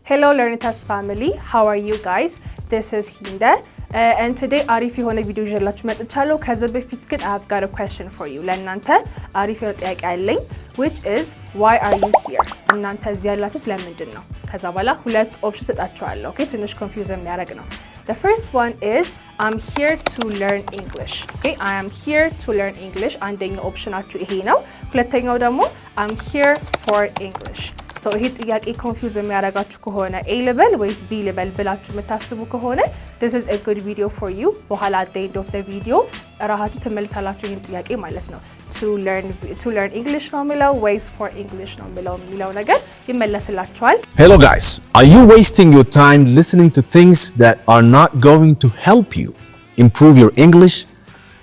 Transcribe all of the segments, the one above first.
Hello Learnitas family, how are you guys? This is Hinde and today አሪፍ የሆነ ቪዲዮ ይዤላችሁ መጥቻለሁ። ከዚህ በፊት ግን I have got a question for you። ለእናንተ አሪፍ የሆነ ጥያቄ አለኝ፣ which is why are you here? እናንተ እዚህ ያላችሁት ለምንድን ነው? ከዛ በኋላ ሁለት option ሰጣችኋለሁ። Okay፣ ትንሽ confuse የሚያደርግ ነው። The first one is I'm here to learn English. Okay, I am here to learn English። አንደኛው option ኣችሁ ይሄ ነው። ሁለተኛው ደግሞ I'm here for English። So ይሄ ጥያቄ confuse የሚያደርጋችሁ ከሆነ፣ A ልበል ወይስ B ልበል ብላችሁ የምታስቡ ከሆነ፣ this is a good video for you። በኋላ at the end of the video ራሳችሁ ትመልሳላችሁ ይህን ጥያቄ ማለት ነው። To learn English ነው የሚለው ወይስ for English ነው የሚለው ነገር ይመለስላችኋል። Hello, guys. Are you wasting your time listening to things that are not going to help you improve your English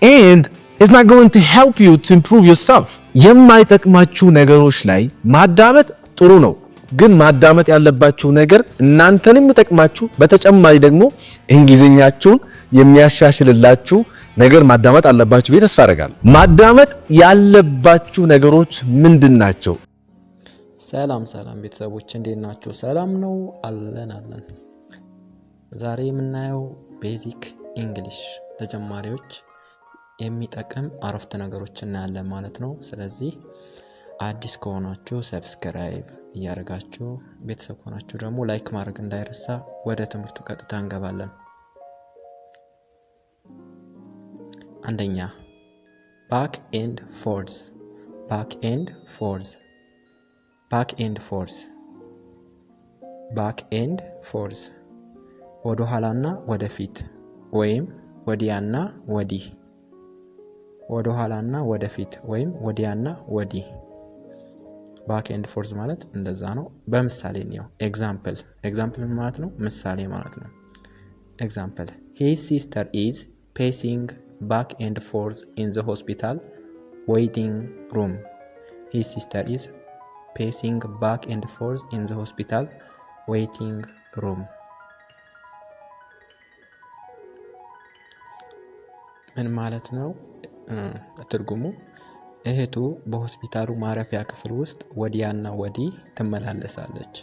and it's not going to help you to improve yourself? የማይጠቅማችሁ ነገሮች ላይ ማዳመጥ ጥሩ ነው፣ ግን ማዳመጥ ያለባችሁ ነገር እናንተንም የሚጠቅማችሁ በተጨማሪ ደግሞ እንግሊዝኛችሁን የሚያሻሽልላችሁ ነገር ማዳመጥ አለባችሁ ብዬ ተስፋ አደርጋለሁ። ማዳመጥ ያለባችሁ ነገሮች ምንድን ናቸው? ሰላም ሰላም ቤተሰቦች፣ እንዴት ናችሁ? ሰላም ነው፣ አለን አለን። ዛሬ የምናየው basic English ለጀማሪዎች የሚጠቅም አረፍተ ነገሮች እናያለን ማለት ነው። ስለዚህ አዲስ ከሆናችሁ subscribe እያደረጋችሁ፣ ቤተሰብ ከሆናችሁ ደግሞ like ማድረግ እንዳይረሳ። ወደ ትምህርቱ ቀጥታ እንገባለን። አንደኛ፣ back and forth፣ back and forth፣ back and forth፣ back and forth፣ ወደ ኋላና ወደፊት ወይም ወዲያና ወዲህ፣ ወደ ኋላና ወደፊት ወይም ወዲያና ወዲህ። Back and forth ማለት እንደዛ ነው። በምሳሌ እንየው። Example። Example ማለት ነው ምሳሌ ማለት ነው። Example: His sister is pacing back and forth in the hospital waiting room. His sister is pacing back and forth in the hospital waiting room። ምን ማለት ነው? ትርጉሙ እህቱ በሆስፒታሉ ማረፊያ ክፍል ውስጥ ወዲያና ወዲህ ትመላለሳለች።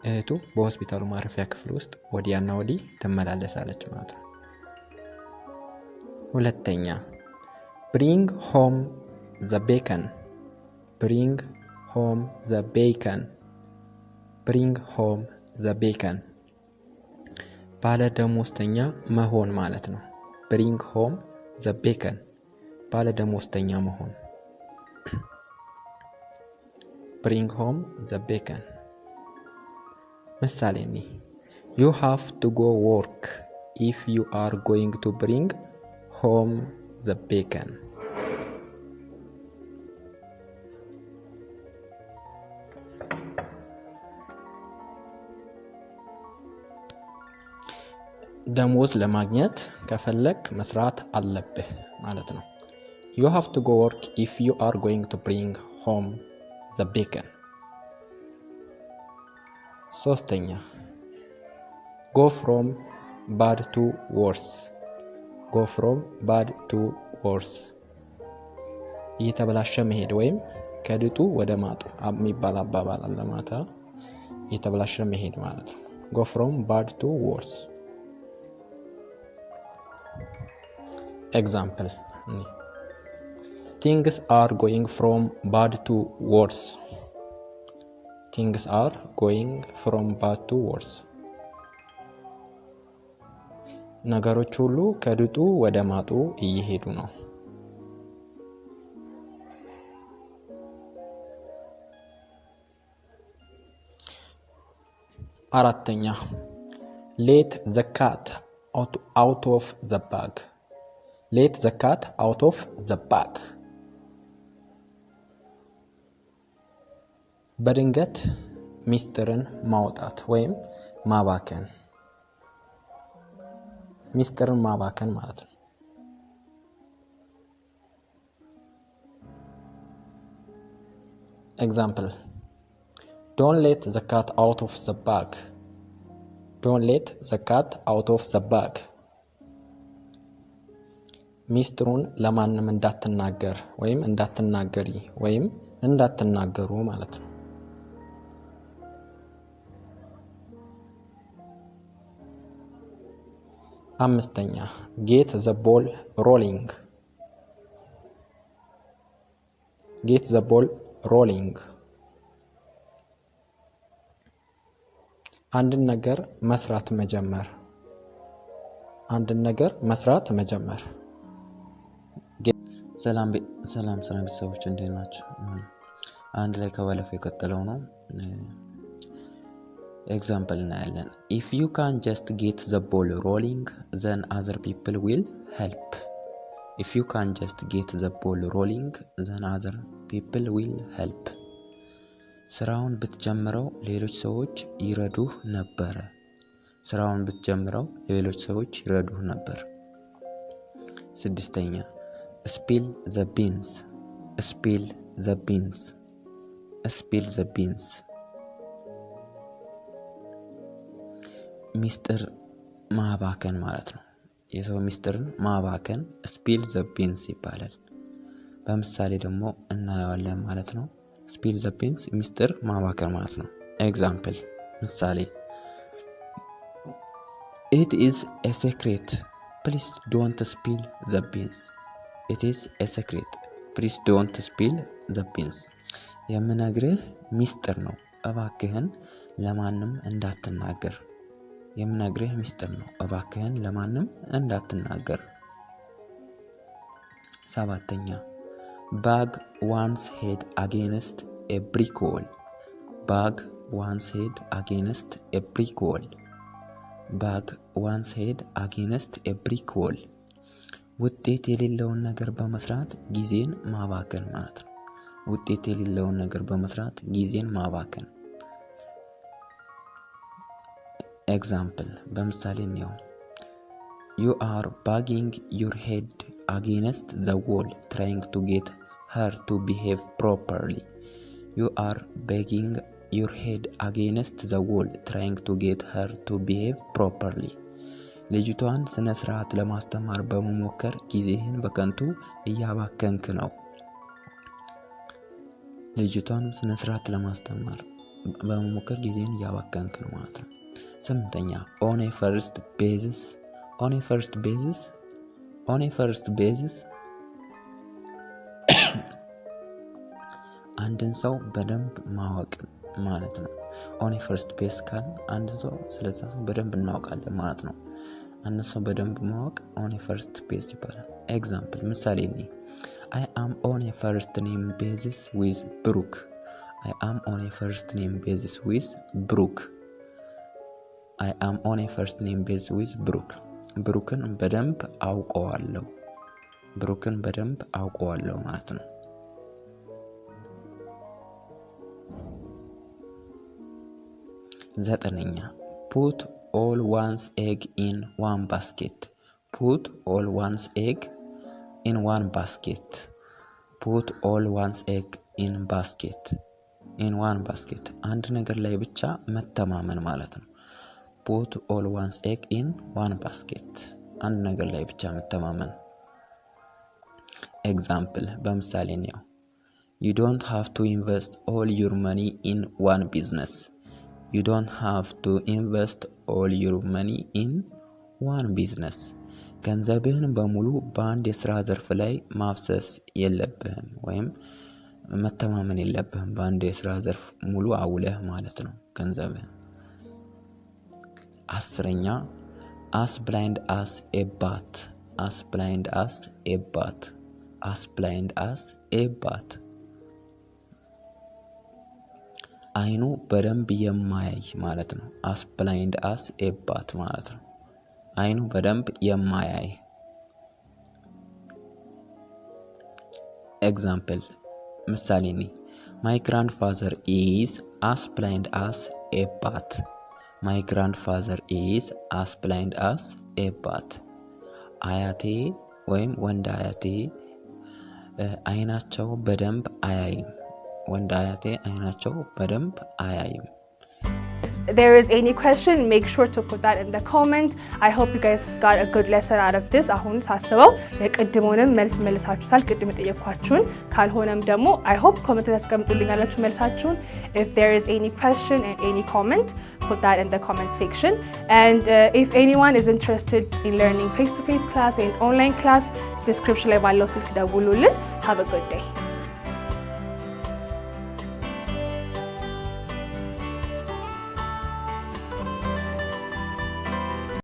እህቱ በሆስፒታሉ ማረፊያ ክፍል ውስጥ ወዲያና ወዲህ ትመላለሳለች ማለት ነው። ሁለተኛ፣ bring home the bacon፣ bring home the bacon፣ bring home the bacon፣ ባለ ደሞዝተኛ መሆን ማለት ነው። Bring home the bacon፣ ባለ ደሞዝተኛ መሆን። Bring home the bacon። ምሳሌ ኒ You have to go work if you are going to bring home the bacon። ደሞዝ ለማግኘት ከፈለክ መስራት አለብህ ማለት ነው። You have to go work if you are going to bring home the bacon። ሶስተኛ፣ go from bad to worse፣ go from bad to worse፣ እየተበላሸ መሄድ ወይም ከድጡ ወደ ማጡ የሚባል አባባል አለ ማለት ነው። እየተበላሸ መሄድ ማለት ነው። Go from bad to worse። Example: Things are going from bad to worse. Things are going from bad to worse። ነገሮች ሁሉ ከድጡ ወደ ማጡ እየሄዱ ነው። አራተኛ፣ let the cat out of the bag፣ let the cat out of the bag፣ በድንገት ሚስጥርን ማውጣት ወይም ማባከን፣ ሚስጥርን ማባከን ማለት ነው። Example: Don't let the cat out of the bag. Don't let the cat out of the bag። ሚስጥሩን ለማንም እንዳትናገር ወይም እንዳትናገሪ ወይም እንዳትናገሩ ማለት ነው። አምስተኛ get the ball rolling፣ get the ball rolling። አንድን ነገር መስራት መጀመር፣ አንድን ነገር መስራት መጀመር። ሰላም ሰላም ቤተሰቦች እንዴት ናችሁ? አንድ ላይ ከባለፈው የቀጠለው ነው። Example እናያለን። If you can just get the ball rolling, then other people will help። If you can just get the ball rolling, then other people will help። ስራውን ብትጀምረው ሌሎች ሰዎች ይረዱህ ነበረ። ስራውን ብትጀምረው ሌሎች ሰዎች ይረዱህ ነበር። ስድስተኛ spill the beans፣ spill the beans፣ spill the beans። ሚስጥር ማባከን ማለት ነው። የሰው ሚስጥርን ማባከን spill the beans ይባላል። በምሳሌ ደግሞ እናየዋለን ማለት ነው። Spill the beans ሚስጥር ማባከን ማለት ነው። Example ምሳሌ፣ it is a secret, please don't spill the beans። It is a secret, please don't spill the beans። የምነግርህ ሚስጥር ነው፣ እባክህን ለማንም እንዳትናገር። የምነግርህ ሚስጥር ነው፣ እባክህን ለማንም እንዳትናገር። ሰባተኛ bang one's head against a brick wall፣ bang one's head against a brick wall፣ bang one's head against a brick wall። ውጤት የሌለውን ነገር በመስራት ጊዜን ማባከን ማለት ነው። ውጤት የሌለውን ነገር በመስራት ጊዜን ማባከን። Example በምሳሌ እንየው። You are banging your head against the wall trying to get her to behave properly። You are banging your head against the wall trying to get her to behave properly። ልጅቷን ስነ ስርዓት ለማስተማር በመሞከር ጊዜህን በከንቱ እያባከንክ ነው። ልጅቷን ስነ ስርዓት ለማስተማር በመሞከር ጊዜህን እያባከንክ ነው ማለት ነው። ስምንተኛ on a first basis፣ on a first basis፣ on a first basis። አንድን ሰው በደንብ ማወቅ ማለት ነው። On a first base ካልን አንድን ሰው ስለዛ ሰው በደንብ እናውቃለን ማለት ነው። አንድን ሰው በደንብ ማወቅ on a first base ይባላል። Example ምሳሌ እኔ I am on a first name basis with ብሩክ። I am on a first name basis with ብሩክ። I am on a first name base with ብሩክ። ብሩክን በደንብ አውቀዋለሁ። ብሩክን በደንብ አውቀዋለሁ ማለት ነው። ዘጠነኛ put all one's egg in one basket፣ put all one's egg in one basket፣ put all one's egg in basket፣ in one basket። አንድ ነገር ላይ ብቻ መተማመን ማለት ነው። Put all one's egg in one basket፣ አንድ ነገር ላይ ብቻ መተማመን። Example በምሳሌ እንየው። You don't have to invest all your money in one business። You don't have to invest all your money in one business። ገንዘብህን በሙሉ በአንድ የስራ ዘርፍ ላይ ማፍሰስ የለብህም ወይም መተማመን የለብህም በአንድ የስራ ዘርፍ ሙሉ አውለህ ማለት ነው ገንዘብህን። አስረኛ as blind as a bat፣ as blind as a bat፣ as blind as a bat። አይኑ በደንብ የማያይ ማለት ነው። As blind as a bat ማለት ነው። አይኑ በደንብ የማያይ። Example ምሳሌ እኔ my grandfather is as blind as a bat። My grandfather is as blind as a bat። አያቴ ወይም ወንድ አያቴ አይናቸው በደንብ አያይም። ወንድ አያቴ አይናቸው በደንብ አያይም። There is any question, make sure to put that in the comment. I hope you guys got a good lesson out of this. አሁን ሳስበው የቅድሙንም መልስ መልሳችሁታል፣ ቅድም የጠየኳችሁን። ካልሆነም ደግሞ I hope comment ያስቀምጡልኛላችሁ መልሳችሁን። If there is any question and any comment, Put that in the comment section. And if anyone is interested in learning face-to-face class and online class, description ላይ ባለው ስልክ ደውሉልን። Have a good day.